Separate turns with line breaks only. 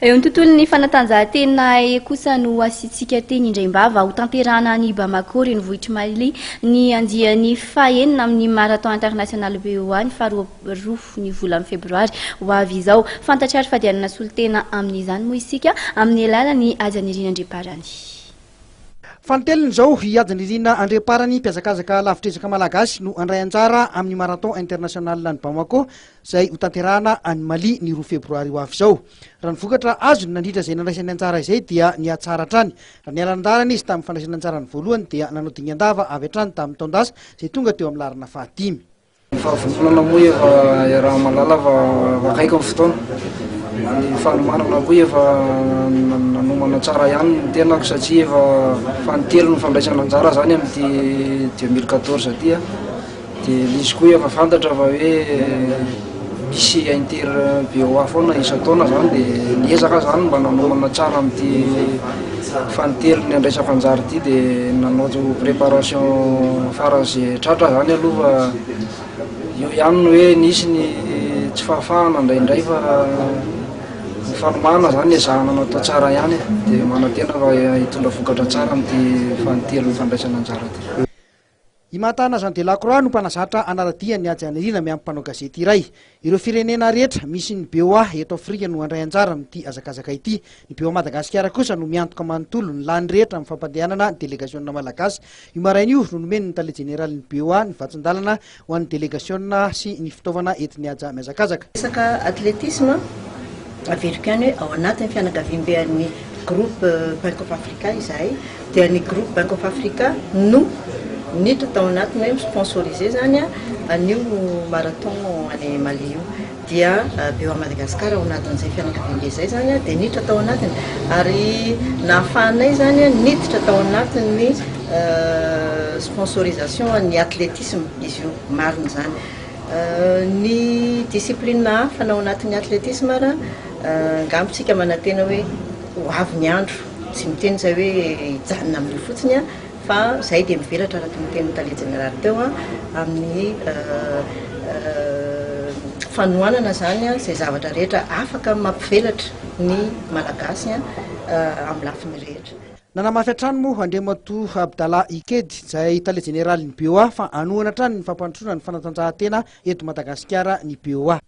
Eo amin'ny tontolon'ny fanatanjahantena kosa no asiantsika teny indraim-bava. Hotanterahina any Bamako, renivohitr'i Mali, ny andiany fahenina amin'ny Marathon International BOA ny faharoa ny volana febroary ho avy izao. Fantatra ary fa dia hanana solontena amin'izany moa isika amin'ny alalan'i Hajanirina Andriamparany.
Fanintelony izao i Hajanirina Andriamparany, mpihazakazaka lavitr'ezaka malagasy no handray anjara amin'ny Marathon International any Bamako izay hotanterahana any Mali ny 2 febroary ho avy izao. Raha ny vokatra azony nandritra izay nandraisany anjara izay dia nihatsara hatrany. Raha niala an-dalana izy tamin'ny fandraisana anjarany voalohany dia nanao dingan-dava avy hatrany tamin'ny taon-dasa izay tonga teo amin'ny laharana fahadimy.
Ny fahavononana moa efa iaraha-mahalala fa akaiky ny fotoana. Ny fanomanana koa efa nanomana tsara ihany ny tenako satria efa fanintelony ny fandraisana anjara zany amin'ity 2014 ity. Dia ilay izy koa efa fantatra fa hoe misy inter BOA foana isan-taona zany dia niezaka zany mba nanomana tsara amin'ity fanintelony andraisako anjara ity dia nanao préparation faran'izay tratra zany aloha fa eo ihany ny hoe nisy ny tsy fahafahana indraindray fa ny fanomanana zany ezahana natao tsara ihany dia manantena fa hitondra vokatra tsara amin'ity fanintelony fandraisana anjara ity.
I Mahatana Jean de la Croix no mpanazatra hanara-dia an'i Hajanirina miampy mpanao gazety iray. Ireo firenena rehetra misy ny BOA eto Afrika no handray anjara amin'ity hazakazaka ity. Ny BOA Madagasikara kosa no miantoka manontolo ny lany rehetra amin'ny fampandehanana ny delegasiona malagasy. Io maraina io no nomen'ny tale jeneralin'ny BOA ny vatsin-dalana ho an'ny delegasiona sy ny fitaovana entin'i Haja mihazakazaka.
Resaka atletisma, averiko ihany hoe ao anatin'ny fianakaviambe an'ny groupe Bank of Africa izahay. Dia ny groupe Bank of Africa no niditra tao anatiny hoe mi-sponsoriser zany an'io marathon any Mali io. Dia BOA Madagascar ao anatin'izay fianakaviambe izay zany dia niditra tao anatiny. Ary nahafahanay zany niditra tao anatin'ny sponsorisation an'ny athlétisme izy io, marina izany. Ny discipline hafa na ao anatin'ny athlétisme ara, angamba isika manantena hoe ho avy ny andro. Tsy miteny izay hoe hijanona amin'io fotsiny fa izay dia mivelatra araka ny tenin'ny tale jeneraly teo amin'ny fanohanana izany izay zavatra rehetra afaka mampivelatra ny Malagasy amin'ny lafiny rehetra.
Nanamafy hatrany moa Andriamatoa Abdallah Ikedy, izay tale jeneralin'ny BOA fa hanohana hatrany ny fampandrosoana ny fanatanjahantena eto Madagasikara ny BOA.